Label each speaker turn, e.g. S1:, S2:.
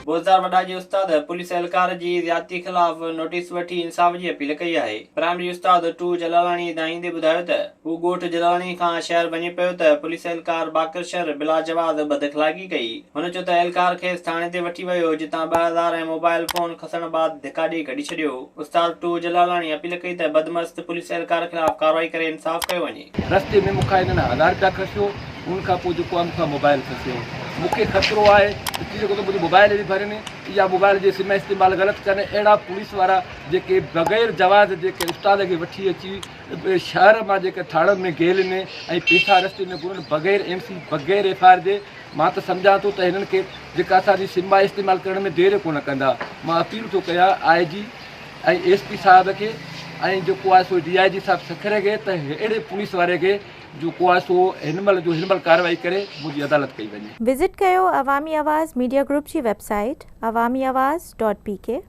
S1: بوزدار وڏا جي استاد پوليس اهلڪار جي زيادتي خلاف نوٽيس وٺي انصاف جي اپيل ڪئي آهي. پرائمري استاد ٽو جلالاڻي دانهيندي ٻڌايو ته هو ڳوٺ جلالاڻي کان شهر وڃي پيو ته پوليس اهلڪار باقر شر بلاجواز بداخلاقي ڪئي. هن چيو ته اهلڪار کيس ٿاڻي تي وٺي ويو جتان 2000 ۽ موبائل فون کسڻ بعد ڌڪا ڏئي ڪڍي ڇڏيو. استاد ٽو جلالاڻي اپيل ڪئي ته بدمست پوليس اهلڪار خلاف ڪارروائي ڪري انصاف ڪيو وڃي.
S2: رستي ۾ مون کان هنن هزار رپيا کسيو ان کان پوء جيڪو آهي مون کان موبائل کسيو مون کي خطرو آهي ته ٿي سگهي ٿو منهنجو موبائل به ڀرين يا موبائل جي سم استعمال غلط ڪن اهڙا پوليس وارا جيڪي بغير جواز جيڪي استاد کي وٺي اچي شهر مان جيڪي ٿاڻن ۾ گيلن ۽ پيسا رستي ۾ گهرن بغير ايم سي بغير ايف I R جي مان ته سمجهان ٿو ته هنن کي جيڪا اسان جي سم آهي استعمال ڪرڻ ۾ دير ڪونه ڪندا مان اپيل ٿو ڪيان آء جي ۽ ايس پي صاحب کي ۽ جيڪو آهي سو ڊي I جي صاحب سکر کي ته اهڙي پوليس واري کي جيڪو آهي سو هن مهل جو هن مهل ڪارروائي ڪري منهنجي عدالت ڪئي وڃي.
S3: وزٽ ڪيو عوامي آواز ميڊيا گروپ جي website Awami Awaz dot P K.